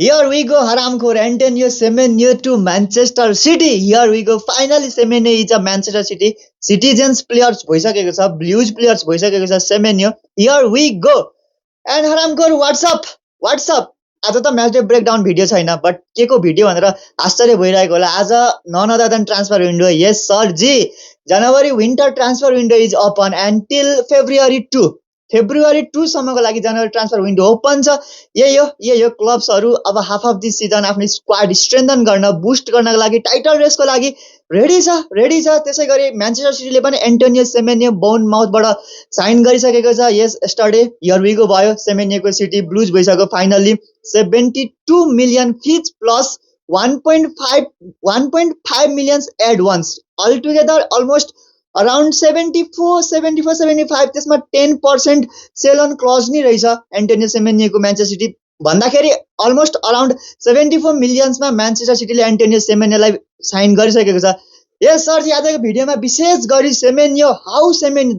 Here we go, Haramkhor. Antonio Semenyo to Manchester City. Here we go. Finally, Semenyo is a Manchester City. Citizens players भइसकेको छ, Blues players भइसकेको छ Semenyo. Here we go. And Haramkhor, what's up? What's up? आज त match day breakdown video छैन, but के को video भनेर आश्चर्य भइरहेको होला. आज none other than transfer window. Yes sir ji, January winter transfer window is open and till February 2 सम्मको लागि जनवरी ट्रान्सफर विन्डो ओपन छ. यही हो क्लब्सहरु अब हाफ अफ दिस सिजन आफ्नो स्क्वाड स्ट्रेन्थन गर्न, बुस्ट गर्नको लागि, टाइटल रेसको लागि रेडी छ. त्यसैगरी म्यानचेस्टर सिटीले पनि एन्टोनियो सेमेन्यो बाउन्डमाउथबाट साइन गरिसकेको छ. Yes yesterday here we go भयो. सेमेन्योको सिटी ब्लुज भइसक्यो finally. 72 million fees plus 1.5 million advance. All together almost around 74-75 त्यसमा 10% सेल अन क्लज नै रहेछ एन्टोनियो सेमेन्योको म्यानचेस्टर सिटी भन्दाखेरि अलमोस्ट अराउन्ड 74 मिलियन्समा म्यानचेस्टर सिटीले एन्टोनियो सेमेन्योलाई साइन गरिसकेको छ. यस सर जी, आजको भिडियोमा विशेष गरी सेमेन्यो,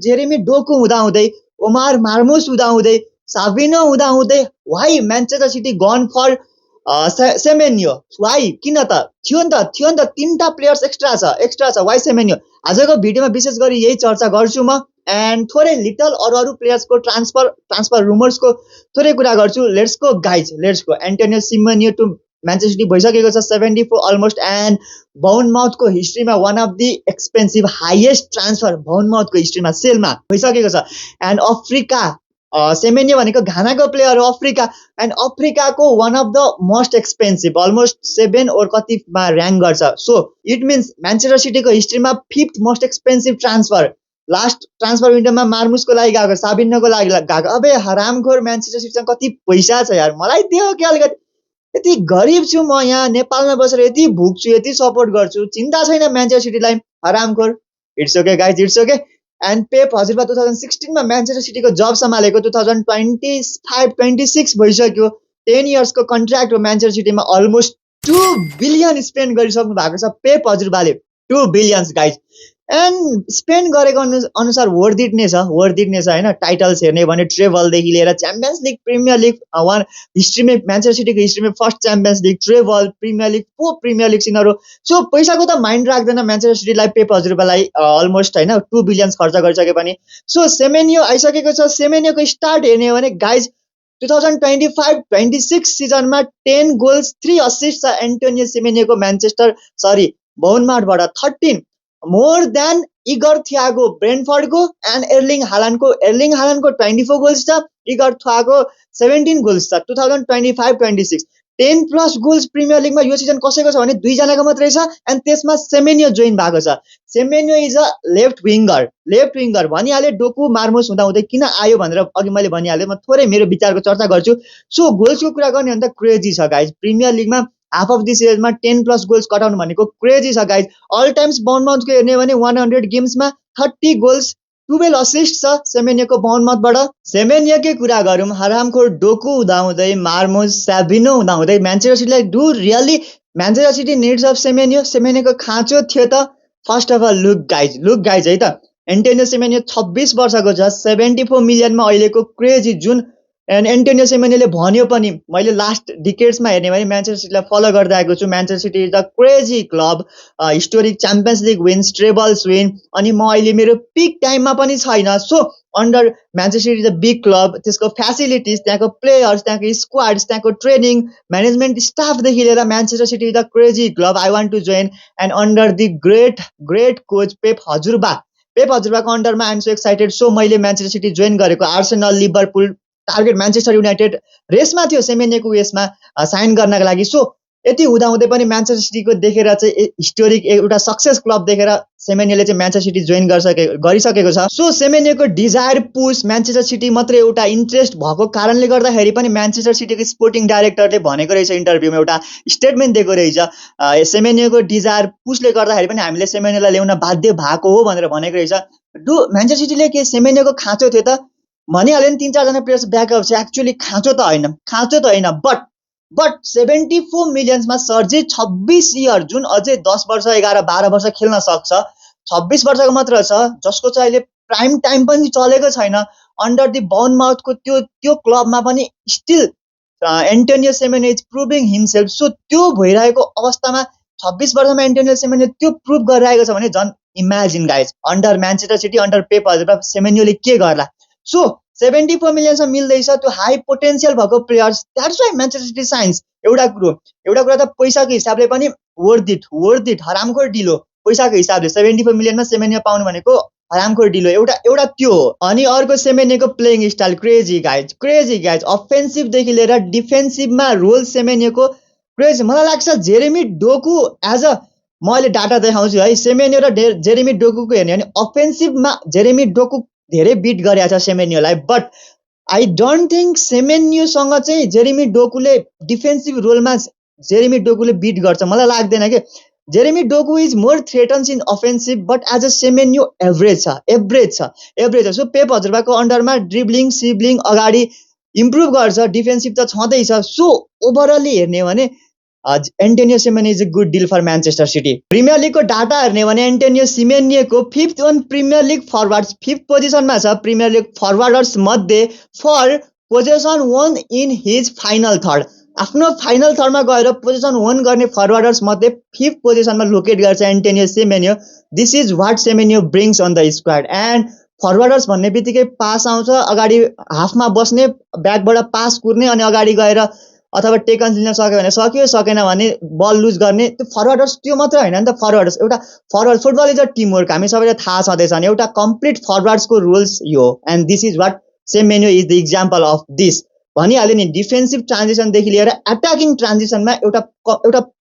जेरेमी डोकु हुँदाहुँदै, ओमार मार्मुस हुँदाहुँदै, साभिनो हुँदाहुँदै, why Manchester City gone for Semenyo. Why? किन त? थियो नि त तीनटा प्लेयर्स एक्स्ट्रा छ. Why Semenyo? आजको भिडियोमा विशेष गरी यही चर्चा गर्छु म. एन्ड थोरै लिटल अरू प्लेयर्सको ट्रान्सफर रुमर्सको थोरै कुरा गर्छु. Let's go guys, let's go. Antonio Semenyo to Manchester City भइसकेको छ 74 अलमोस्ट. एन्ड बाउन्डमाउथको हिस्ट्रीमा one of the expensive highest transfer बाउन्डमाउथको हिस्ट्रीमा सेलमा भइसकेको छ. एन्ड अफ्रिका, सेमेन्यो भनेको घानाको प्लेयर हो. अफ्रिका एन्ड अफ्रिकाको one of the most expensive, almost 7 or कतिमा र्याङ्क गर्छ. सो इट मिन्स म्यानचेस्टर सिटीको हिस्ट्रीमा 5th most expensive transfer. Last transfer विन्डोमा मार्मुसको लागि गएको, साबिनोको लागि गएको. अबे हरामखोर, म्यानचेस्टर सिटीसँग कति पैसा छ यार, मलाई दियो के अलिकति. यति गरिब छु म यहाँ नेपालमा बसेर, यति भुक्छु, यति सपोर्ट गर्छु, चिन्ता छैन म्यानचेस्टर सिटीलाई. हरामखोर. It's okay guys, it's okay. And Pep हजुरबा 2016 मा म्यानचेस्टर सिटीको जब सम्हालेको. 2025-26 भइसक्यो. 10 इयर्सको कन्ट्र्याक्ट हो म्यानचेस्टर सिटीमा. अलमोस्ट 2 बिलियन स्पेन्ड गरिसक्नु भएको छ पेप हजुरबाले. 2 बिलियन्स गाइज. एन्ड स्पेन्ड गरेको अनुसार वर्थ इट नै छ होइन. टाइटल्स हेर्ने भने ट्रेभलदेखि लिएर Champions League, Premier League, one हिस्ट्रीमै म्यानचेस्टर सिटीको हिस्ट्रीमै first Champions League, treble, Premier League, 4 Premier League सिनहरू. सो पैसाको त माइन्ड राख्दैन म्यानचेस्टर सिटीलाई पेप हजुरबालाई अलमोस्ट होइन 2 बिलियन्स खर्च गरिसके पनि. सो सेमेन्यो आइसकेको छ. सेमेन्योको स्टार्ट हेर्ने हो भने गाइज 2025-26 सिजनमा 10 गोल्स 3 असिस्ट छ एन्टोनियो सेमेन्योको म्यानचेस्टर बाउन्डमाउथबाट. 13 मोर देन इगर थियागो ब्रेन्टफोर्डको एन्ड एर्लिङ हालान्डको 24 गोल्स छ. इगर थियागो 17 गोल्स छ. 2025-26 10 प्लस गोल्स प्रिमियर लिगमा यो सिजन कसैको छ भने 2 जनाको मात्रै छ. एन्ड त्यसमा सेमेन्यो जोइन भएको छ. Semenyo is a left winger भनिहाले. डोकु मार्मुस हुँदाहुँदै किन आयो भनेर अघि मैले भनिहालेँ. म थोरै मेरो विचारको चर्चा गर्छु. सो गोल्सको कुरा गर्ने भने त क्रेजी छ गाइज. प्रिमियर लिगमा हाफ अफ दिस इयरमा 10 प्लस गोल्स कटाउनु भनेको क्रेजी छ गाइज. अल टाइम्स बाउन्डमाउथको हेर्ने भने 100 गेम्समा 30 गोल्स 12 असिस्ट छ सेमेन्योको बाउन्डमाउथबाट. सेमेन्योकै कुरा गरौँ. हरामखोर डोकु हुँदाहुँदै, मार्मुस, साभिनो हुँदाहुँदै म्यानचेस्टर सिटीलाई do really Manchester City needs of Semenyo. सेमेन्योको खाँचो थियो त. First of all look guys है त. एन्टोनियो सेमेन्यो 26 वर्षको छ. 74 मिलियनमा अहिलेको क्रेजी जुन. एन्ड एन्टोनियो सेमेन्योले भन्यो पनि, मैले लास्ट डिकेड्समा हेर्ने भने म्यानचेस्टर सिटीलाई फलो गर्दै आएको छु. Manchester City is the crazy club. Historic Champions League wins, trebles win. अनि म अहिले मेरो पिक टाइममा पनि छैन. So under Manchester City is a big club. त्यसको फ्यासिलिटिज, त्यहाँको प्लेयर्स, त्यहाँको स्क्वाड्स, त्यहाँको ट्रेनिङ, म्यानेजमेन्ट स्टाफदेखि लिएर Manchester City is the crazy club. I want to join and under the great coach Pep हजुरबाको अन्डरमा I am so excited. So मैले Manchester City join गरेको. Arsenal, Liverpool, target Manchester United Reshma थियो सेमेन्योको उयसमा sign गर्नका लागि. सो यति हुँदाहुँदै पनि म्यानचेस्टर सिटीको देखेर चाहिँ हिस्टोरिक एउटा सक्सेस क्लब देखेर सेमेन्योले चाहिँ म्यानचेस्टर सिटी जोइन गरिसकेको छ. सो सेमेन्योको डिजायर पुस म्यानचेस्टर सिटी मात्रै एउटा इन्ट्रेस्ट भएको कारणले गर्दाखेरि पनि म्यानचेस्टर सिटीको स्पोर्टिङ डाइरेक्टरले भनेको रहेछ इन्टरभ्यूमा, एउटा स्टेटमेन्ट दिएको रहेछ. सेमेन्योको डिजायर पुसले गर्दाखेरि पनि हामीले सेमेन्योलाई ल्याउन बाध्य भएको हो भनेर भनेको रहेछ. म्यानचेस्टर सिटीले के सेमेन्योको खाँचो थियो त भनिहाल्यो नि. 3-4 जना प्लेयर्स ब्याकअप छ. एक्चुअली खाँचो त होइन. बट 74 मिलियन्समा सर्जी 26 इयर, जुन अझै 10 वर्ष 11-12 वर्ष खेल्न सक्छ. 26 वर्षको मात्र छ, जसको चाहिँ अहिले प्राइम टाइम पनि चलेको छैन. अन्डर दि बाउन्डमाउथको त्यो क्लबमा पनि still Antonio Semenyo is proving himself. So त्यो भइरहेको अवस्थामा 26 वर्षमा एन्टोनियो सेमेन्यो त्यो प्रुभ गरिरहेको छ भने झन् imagine guys under Manchester City under Pep हजुरबा सेमेन्योले के गर्ला. सो 74 मिलियनमा मिल्दैछ त्यो हाई पोटेन्सियल भएको players. That's why Manchester City signs. एउटा कुरा त पैसाको हिसाबले पनि वर्थ इट हरामखोर डिलो. पैसाको हिसाबले 74 मिलियनमा सेमेन्यो पाउनु भनेको हरामखोर डिलो. एउटा त्यो हो. अनि अर्को सेमेन्योको प्लेइङ स्टाइल क्रेजी गाइज. अफेन्सिभदेखि लिएर डिफेन्सिभमा रोल सेमेन्योको क्रेजी. मलाई लाग्छ जेरेमी डोकु एज अ म अहिले डाटा देखाउँछु है. सेमेन्यो र जेरेमी डोकुको हेर्ने भने अफेन्सिभमा जेरेमी डोकु धेरै बिट गरेको छ सेमेन्योलाई. बट आई डोन्ट थिङ्क सेमेन्योसँग चाहिँ जेरेमी डोकुले डिफेन्सिभ रोलमा जेरेमी डोकुले बिट गर्छ मलाई लाग्दैन कि. Jeremy Doku is more threatens in offensive but as a Semenyo average छ. सो पेप हजुरबाको अन्डरमा ड्रिब्लिङ सिब्लिङ अगाडि इम्प्रुभ गर्छ. डिफेन्सिभ त छँदैछ. सो ओभरअली हेर्ने भने Antonio Semenyo is a good deal for Manchester City. Premier लिगको डाटा हेर्ने भने एन्टोनियो सेमेन्योको 5th on premier league forwards 5th पोजिसनमा छ. प्रिमियर लिग फरवार्डर्स मध्ये for position 1 in his final third. आफ्नो फाइनल थर्डमा गएर पोजिसन 1 गर्ने फरवार्डर्स मध्ये 5th पोजिसनमा लोकेट गर्छ Antonio Semenyo. This is what Semenyo brings on the squad. And forwarders भन्ने बित्तिकै पास आउँछ, अगाडि हाफमा बस्ने, ब्याकबाट पास कुर्ने अनि अगाडि गएर अथवा टेकन लिन सक्यो भने सक्यो, सकेन भने बल लुज गर्ने. त्यो फरवार्डर्स त्यो मात्र होइन नि त. फरवार्डर्स एउटा forward football is a teamwork. हामी सबैलाई थाहा छँदैछ नि. एउटा कम्प्लिट फरवार्ड्सको रोल्स यो. And this is what Semenyo is the example of this. भनिहाल्यो नि डिफेन्सिभ ट्रान्जिसनदेखि लिएर एट्याकिङ ट्रान्जिसनमा एउटा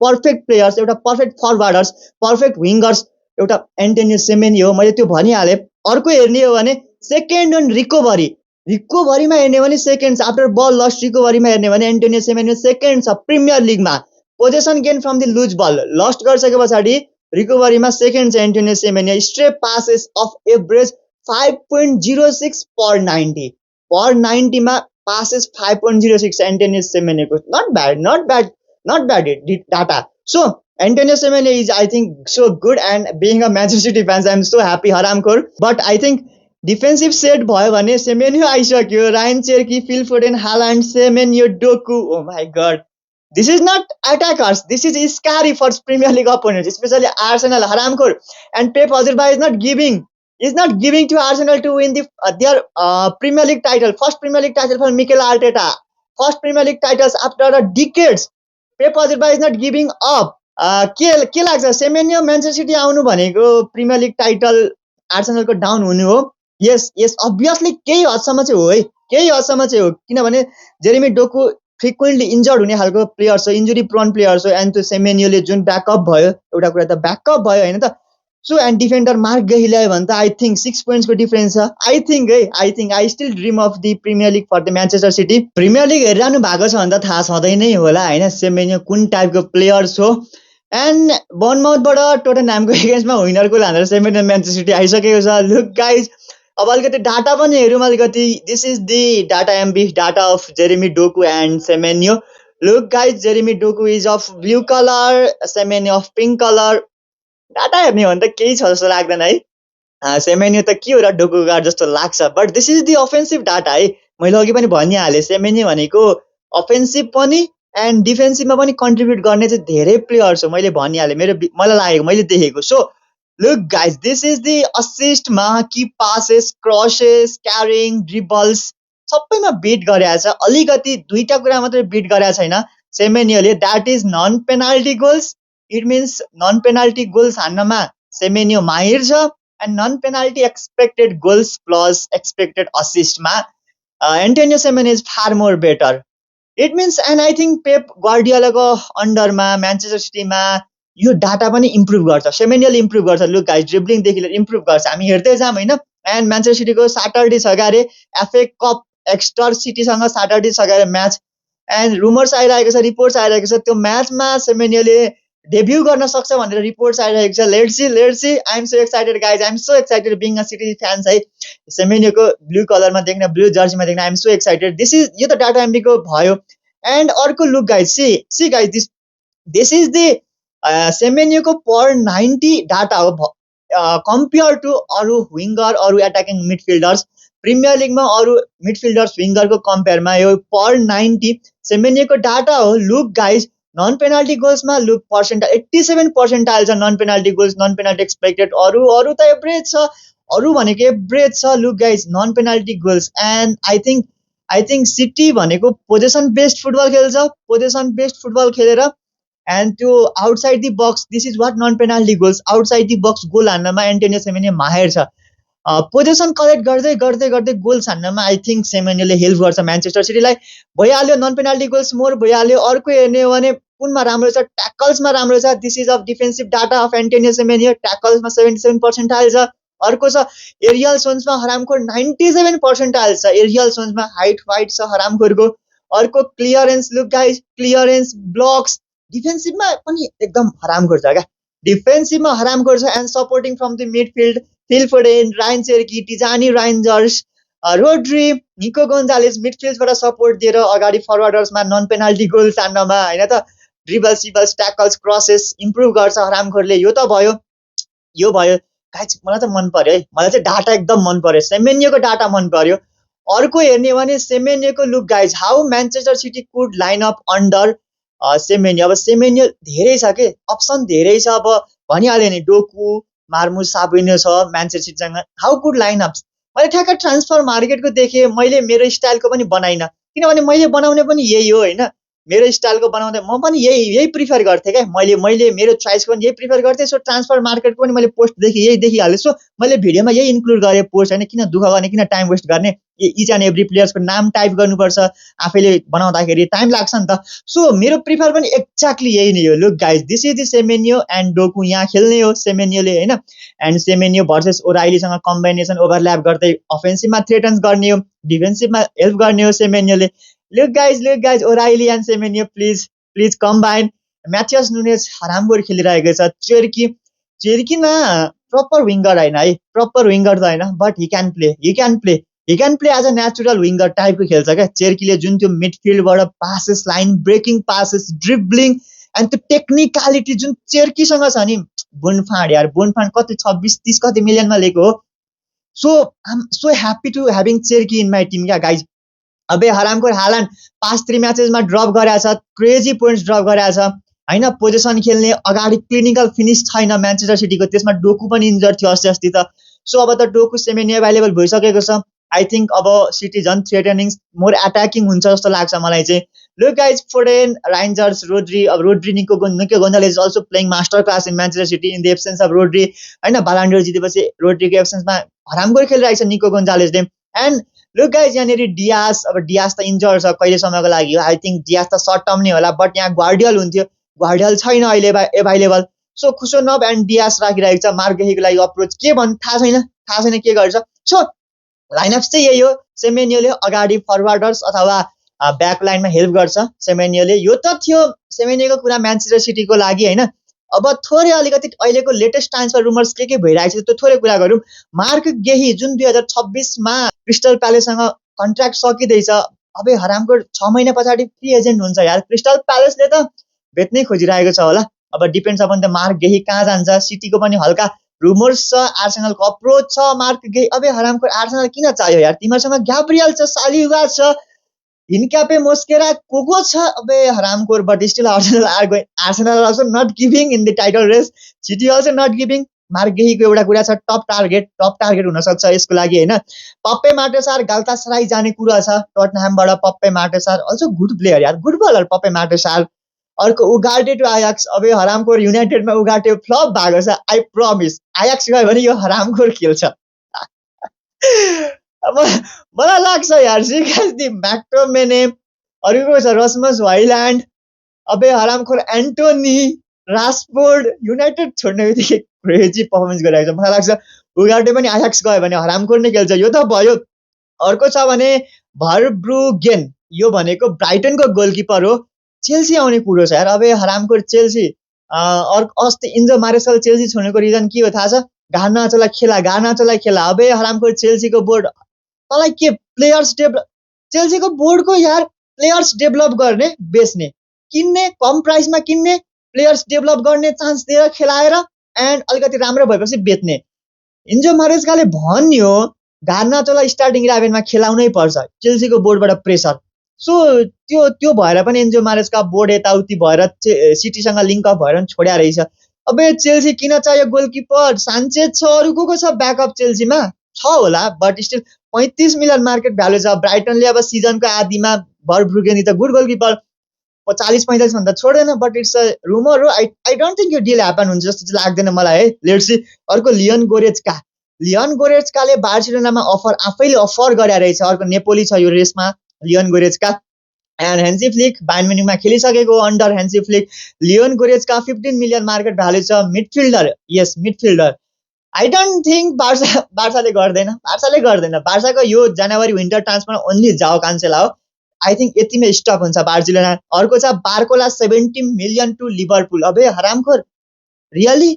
पर्फेक्ट प्लेयर्स, एउटा पर्फेक्ट फरवार्डर्स, पर्फेक्ट विङ्गर्स एउटा एन्टोनियो सेमेन्यो हो. मैले त्यो भनिहालेँ. अर्को हेर्ने हो भने सेकेन्ड अन रिकभरीमा हेर्ने भने सेकेन्ड छ. आफ्टर बल लस्ट रिकभरीमा हेर्ने भने एन्टोनियो सेमेन्यो सेकेन्ड छ प्रिमियर लिगमा. Possession gain from the loose ball lost गरिसके पछाडि रिकभरीमा सेकेन्ड छ Antonio Semenyo. Straight passes of average 5.06 per 90 मा पासेस 5.06 एन्टोनियो सेमेन्योको. Not bad data. So Antonio Semenyo is I think so good. And being a Manchester City fans I am so happy हरामखोर. But I think defensive set भयो भने Semenyo आइसक्यो. Rayan Cherki, Phil Foden, Haaland, Semenyo, Doku. Oh my God, this is not attackers. This is scary for Premier League opponents, specially Arsenal हरामखोर. And Pep हजुरबा is not giving to Arsenal to win their Premier League title. First Premier League title for Mikel Arteta. First Premier League titles after a decades. Pep Guardiola is not giving up. के लाग्छ Semenyo Manchester city आउनु भनेको premier league title आर्सेनलको down हुनु हो? यस obviously केही हदसम्म चाहिँ हो. किनभने जेरेमी डोकु फ्रिक्वेन्टली इन्जर्ड हुने खालको प्लेयर्स हो, इन्जुरी प्रोन प्लेयर्स हो. एन्ड त्यो सेमेन्योले जुन ब्याकअप भयो, एउटा कुरा त ब्याकअप भयो होइन त. So and defender Marc Guehi ल्यायो भने त आई थिङ्क 6 पोइन्ट्सको डिफरेन्स छ. I still dream of the Premier League for the Manchester City. Premier League हेरिरहनु भएको छ भने त थाहा छँदै नै होला होइन सेमेन्यो कुन टाइपको प्लेयर्स हो. एन्ड बर्नमाउथबाट टोटनह्यामको एगेन्स्टमा विनर गोल हानेर सेमेन्यो म्यान्चेस्टर सिटी आइसकेको छ. लुक गाइज, अब अलिकति डाटा पनि हेरौँ अलिकति. This is the data MB data of Jeremy Doku and Semenyo. Look guys, Jeremy Doku is of blue colour, Semenyo of pink colour. Data हेर्ने हो भने त केही छ जस्तो लाग्दैन है. सेमेन्यो त के हो र डोकु गार्ड जस्तो लाग्छ. But this is the offensive data है. मैले अघि पनि भनिहालेँ सेमेन्यो भनेको अफेन्सिभ पनि एन्ड डिफेन्सिभमा पनि कन्ट्रिब्युट गर्ने चाहिँ धेरै प्लेयर्स हो. मैले भनिहालेँ, मलाई लागेको, मैले देखेको. So look guys, this is the असिस्टमा key passes, crosses, carrying, dribbles सबैमा बिट गरेको छ. अलिकति दुईटा कुरा मात्रै बिट गरेको छैन सेमेन्योले. That is non penalty goals. It means non penalty goals हान्नमा सेमेन्यो माहिर छ. And non penalty expected goals plus expected असिस्टमा Antonio Semenyo is far more better. It means and I think Pep गार्डियोलाको अन्डरमा Manchester सिटीमा यो data पनि improve गर्छ. सेमेन्योले इम्प्रुभ गर्छ. लुक गाइज, ड्रिब्लिङदेखि लिएर इम्प्रुभ गर्छ. हामी हेर्दै जाऊँ होइन. एन्ड म्यान्चेस्टर सिटीको सैटरडे छ अरे एफए कप एक्स्टर सिटीसँग सैटरडे छ अरे म्याच. एन्ड रुमर्स आइरहेको छ, रिपोर्ट्स आइरहेको छ त्यो म्याचमा सेमेन्योले डेब्यू गर्न सक्छ भनेर रिपोर्ट्स आइरहेको छ. Let's see. I am so excited guys. I am so excited being a City fans है. सेमेन्योको ब्लू कलरमा देख्न, ब्लू जर्सीमा देख्न आई एम सो एक्साइटेड. यो त डाटा एमबीको भयो. एन्ड अर्को look guys, see guys, this is the सेमेन्योको पर 90 डाटा हो कम्पेयर टु अरू विङ्गर, अरू एट्याकिङ मिडफिल्डर्स. प्रिमियर लिगमा अरू मिडफिल्डर्स विङ्गरको कम्पेयरमा यो पर 90 सेमेनियोको डाटा हो। लुक गाइज नन पेनाल्टी गोल्समा लुक पर्सेन्टाइल 87% छ non penalty goals non penalty expected. अरू त एभरेज छ, अरू भनेको एभरेज छ। Look guys non penalty goals and I think City भनेको पोजेसन बेस्ड फुटबल खेल्छ, पोजेसन बेस्ड फुटबल खेलेर एन्ड त्यो outside the box, this is what non penalty goals, outside the box goal हान्नमा Antonio Semenyo माहिर छ। Position collect गर्दै गर्दै गर्दै गोल्स हान्नमा आई थिङ्क सेमेन्योले हेल्प गर्छ म्यान्चेस्टर सिटीलाई। भइहाल्यो नन पेनाल्टी गोल्स मोर भइहाल्यो। अर्को हेर्ने हो भने कुनमा राम्रो छ, ट्याकल्समा राम्रो छ। This is of defensive data of Antonio Semenyo, ट्याकल्समा 77% छ। अर्को छ एरियल सोन्समा हरामखोर 97% छ, एरियल सोन्समा हाइट वाइट छ हरामखोरको। अर्को clearance, look guys clearance blocks डिफेन्सिभमा पनि एकदम हरामखोर छ क्या, डिफेन्सिभमा हरामखोर छ। And supporting from the midfield Phil Foden, Rayan Cherki, टिजानी राइन्जर्स, Rodri, निको गोन्जालेस मिडफिल्डबाट सपोर्ट दिएर अगाडि फरवर्डर्समा नन पेनाल्टी गोल्स हान्नमा होइन त, ड्रिबल सिबल्स ट्याकल्स क्रसेस इम्प्रुभ गर्छ हरामखोरले। यो त भयो, यो भयो गाइज। मलाई त मन पर्यो है, मलाई चाहिँ डाटा एकदम मन पर्यो, सेमेन्योको डाटा मन पर्यो। अर्को हेर्ने हो भने सेमेन्योको look guys, how Manchester City could line up under Semenyo. अब सेमेन्यो धेरै छ के, अप्सन धेरै छ। अब भनिहाल्यो नि डोकु मार्मुस साबुइनो छ म्यान्चेस्टर सिटीसँग, हाउ कुड लाइन अप। मैले ठ्याक्क ट्रान्सफर मार्केटको देखेँ, मैले मेरो स्टाइलको पनि बनाइनँ, किनभने मैले बनाउने पनि यही हो होइन, मेरो स्टाइलको बनाउँदै म पनि यही प्रिफर गर्थेँ क्या। मैले मेरो चोइसको पनि यही प्रिफर गर्थेँ। सो ट्रान्सफर मार्केटको पनि मैले पोस्ट यही देखिहालेँ। सो मैले भिडियोमा यही इन्क्लुड गरेँ पोस्ट होइन, किन दुःख गर्ने, किन टाइम वेस्ट गर्ने। इच एन्ड एभ्री प्लेयर्सको नाम टाइप गर्नुपर्छ, आफैले बनाउँदाखेरि टाइम लाग्छ नि त। सो मेरो प्रिफर पनि एक्ज्याक्टली यही नै हो। Look guys this is the Semenyo and Doku यहाँ खेल्ने हो सेमेन्योले होइन। एन्ड सेमेन्यो भर्सेस ओराइलीसँग कम्बाइनेसन ओभरल्याप गर्दै अफेन्सिभमा थ्रेटन्स गर्ने हो, डिफेन्सिभमा हेल्प गर्ने हो सेमेन्योले। Look guys O'Reilly and Semenyo please combine. Matheus Nunes हरामखोर खेलिरहेको छ। चेर्की न प्रपर विङ्गर होइन है, प्रपर विङ्गर त होइन, but he can play as a natural winger टाइपको खेल्छ क्या चेर्कीले। जुन त्यो मिडफिल्डबाट passes, line breaking passes, dribbling and त्यो टेक्निकालिटी जुन चेर्कीसँग छ नि, बुनफाड यार, बुनफाड कति 26-30 कति मिलियनमा लिएको हो। So I am so happy to having Cherki in my team क्या गाइज। अबे हरामखोर हाल्यान्ड पास्ट 3 म्याचेसमा ड्रप गरेको छ, क्रेजी पोइन्ट्स ड्रप गरेको छ होइन। पोजिसन खेल्ने अगाडि क्लिनिकल फिनिस छैन म्यान्चेस्टर सिटीको, त्यसमा डोकु पनि इन्जर्ड थियो अस्ति त। सो अब त डोकु सेमेन्यो एभाइलेबल भइसकेको छ। आई थिङ्क अब सिटी झन् थ्रेटनिङ मोर एट्याकिङ हुन्छ जस्तो लाग्छ मलाई चाहिँ। Look guys Foden, Reijnders, Rodri Nico Gonzalez also playing master class in Manchester City in the absence of Rodri होइन। बालान्डोर जितेपछि रोड्रीको एब्सेन्समा हरामखोर खेलिरहेको छ निको गोन्जालेजले। एन्ड लुक गाइज यहाँनिर डियास, अब डियास त इन्जर्ड छ कहिले समयको लागि हो। आई थिङ्क डियास त सर्ट टर्म नै होला, बट यहाँ ग्वार्डियल हुन्थ्यो, ग्वार्डियल छैन अहिले एभाइलेबल। सो खुसोनब एन्ड डियास राखिरहेको छ। मार्गेहीको लागि अप्रोच के भन्नु थाहा छैन के गर्छ। सो लाइनअप्स चाहिँ यही हो, सेमेन्योले अगाडि फरवर्डर्स अथवा ब्याक लाइनमा हेल्प गर्छ सेमेन्योले। यो त थियो सेमेन्योको कुरा म्यान्चेस्टर सिटीको लागि होइन। अब थोरै अलिकति अहिलेको लेटेस्ट ट्रान्सफर रुमर्स के भइरहेको छ त्यो थोरै कुरा गरौँ। मार्क गेही जुन 2026मा क्रिस्टल प्यालेससँग कन्ट्र्याक्ट सकिँदैछ, अब हरामको 6 महिना पछाडि फ्री एजेन्ट हुन्छ यार। क्रिस्टल प्यालेसले त बेच्नै खोजिरहेको छ होला। अब डिपेन्ड्स अपन त मार्क गेही कहाँ जान्छ। सिटीको पनि हल्का रुमर्स छ, आर्सेनलको अप्रोच छ मार्क गेही। अब हरामको आर्सेनल किन चाहियो यार, तिमीहरूसँग ग्याब्रियल छ, सालिबा छ, हिनक्यापे मोस्केरा को छ। अबे हरामखोर, but still Arsenal also not giving in the title race, City also not giving. Marc गेहीको एउटा कुरा छ, टप टार्गेट हुनसक्छ यसको लागि होइन। पप्पे मार्टेसार गाल्तासराई जाने कुरा छ टटनह्यामबाट। पप्पे मार्टेसार अल्सो गुड प्लेयर यार, गुड बलर पप्पे मार्टेसार। अर्को उगाटे टु आयाक्स, अब यो हरामखोर युनाइटेडमा उगाटे फ्लप भएको छ। आई प्रमिस आयाक्स गयो भने यो हरामखोर खेल्छ। मलाई लाग्छ यार सिकास्दी म्याक्टोमेने, अरूको छ रस्मस हाइल्यान्ड, अबे हरामखोर एन्टोनी रासफोर्ड युनाइटेड छोड्ने बित्तिकै क्रेजी पर्फर्मेन्स गरिरहेको छ। मलाई लाग्छ उगाटे पनि आयाक्स गयो भने हरामखोर नै खेल्छ। यो त भयो। अर्को छ भने भर्ब्रुगेन, यो भनेको ब्राइटनको गोलकिपर हो। चेल्सी आउने कुरो छ यार। अब हरामखोर चेल्सी अस्ति इन्जो मारेसल चेल्सी छोड्नेको रिजन के हो थाहा छ? गार्नाचोलाई खेला। अब हरामखोर चेल्सीको बोर्ड तँलाई के चेल्सीको बोर्डको यार प्लेयर्स डेभलप गर्ने, बेच्ने, किन्ने, कम प्राइसमा किन्ने, प्लेयर्स डेभलप गर्ने चान्स दिएर खेलाएर एन्ड अलिकति राम्रो भएपछि बेच्ने। इन्जो मारेस्काले भन्यो गार्नाचोलाई स्टार्टिङ 11 मा खेलाउनै पर्छ, चेल्सीको बोर्डबाट प्रेसर। सो त्यो भएर पनि एन्जो मारेस्का बोर्ड यताउति भएर सिटीसँग लिङ्क अप भएर छोड्या रहेछ। अब चेल्सी किन चाहियो गोलकिपर? सान्चेज छ, अरू को छ ब्याकअप चेल्सीमा? छ होला, but still 35 million market value छ। ब्राइटनले अब सिजनको आधीमा भरब्रुगेनी त गुड गोलकिपर 40-45 भन्दा छोड्दैन, बट इट्स अ रुमर हो। आई डोन्ट थिङ्क यो डिल ह्यापन हुन्छ जस्तो चाहिँ लाग्दैन मलाई है। Let's see. अर्को लियोन गोरेचकाले बार्सिलोनामा आफैले अफर गरे रहेछ। अर्को नेपोली छ यो रेसमा, Leon Goretzka. And Hansi Flick Bayern म्युनिखमा खेलिसकेको under Hansi Flick. Leon Goretzka 15 million market value छ। Midfielder, yes midfielder. I don't think बार्साले गर्दैन। बार्साको यो जनवरी विन्टर ट्रान्सफर ओन्ली जाओ कान्सेला हो। आई थिङ्क यतिमै स्टप हुन्छ बार्सिलोना। अर्को छ बार्कोला 70 मिलियन टु लिभरपुल। अबे हरामखोर, रियली?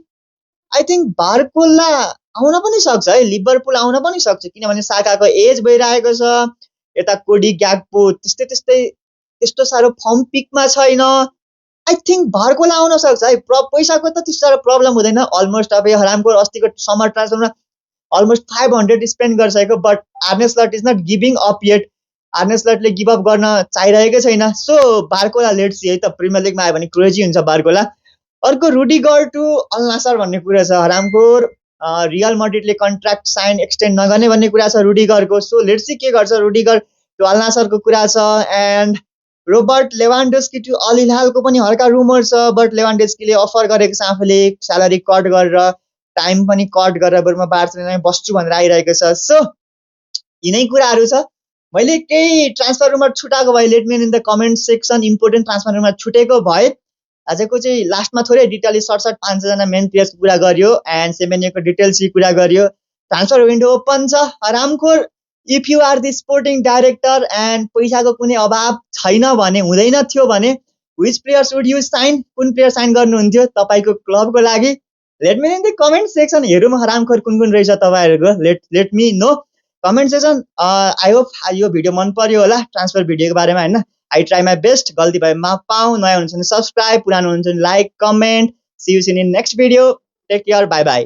आई थिङ्क बार्कोला आउन पनि सक्छ है, लिभरपुल आउन पनि सक्छ, किनभने साकाको एज भइरहेको छ। यता कोडी ग्याकपो त्यस्तो साह्रो फर्म पिकमा छैन। आई थिङ्क बार्कोला आउन सक्छ है। पैसाको त त्यस्तो साह्रो प्रब्लम हुँदैन। अलमोस्ट अब हरामखोर अस्तिको समर ट्रान्सफरमा अलमोस्ट 500 स्पेन्ड गरिसकेको, but Arne Slot is not giving up yet. Arne स्लटले गिभ अप गर्न चाहिरहेकै छैन। सो बार्कोला लेट्स सी है त, प्रिमियर लिगमा आयो भने क्रेजी हुन्छ बार्कोला। अर्को रुडिगर टु अल नासर भन्ने कुरा छ। हरामखोर रियल मड्रिडले कन्ट्र्याक्ट साइन एक्सटेन्ड नगर्ने भन्ने कुरा छ रुडिगरको। सो लेट्स सी के गर्छ रुडिगर टु अल नासरको कुरा छ। एन्ड रोबर्ट लेभान्डोस्की टु अल हिलालको पनि हल्का रुमर छ, बट लेभान्डोस्कीले अफर गरेको छ आफूले स्यालेरी कट गरेर, टाइम पनि कट गरेर, बरुमा बार्सिलोनामै बस्छु भनेर आइरहेको छ। सो यिनै कुराहरू छ। मैले केही ट्रान्सफर रुमर छुटाएको भए let me in the comment section. Important transfer rumour छुटेको भए आजको चाहिँ लास्टमा थोरै डिटेलली सर्ट 500जना मेन प्लेयर्सको कुरा गरियो एन्ड सेमेनियोको डिटेल्स कुरा गरियो। ट्रान्सफर विन्डो ओपन छ। हरामखोर, if you are the sporting director and पैसाको कुनै अभाव छैन भने, हुँदैन थियो भने, which players would you sign? कुन प्लेयर साइन गर्नुहुन्थ्यो तपाईँको क्लबको लागि? Let me in the comment section. हेरौँ हरामखोर कुन रहेछ तपाईँहरूको। Let me know comment section. I hope यो भिडियो मन पर्यो होला ट्रान्सफर भिडियोको बारेमा होइन। I try my best. गल्ती भए माफ पाऊँ। नयाँ हुनुहुन्छ भने सब्सक्राइब, पुरानो हुनुहुन्छ भने like, comment. See you soon in next video. Take care, bye by.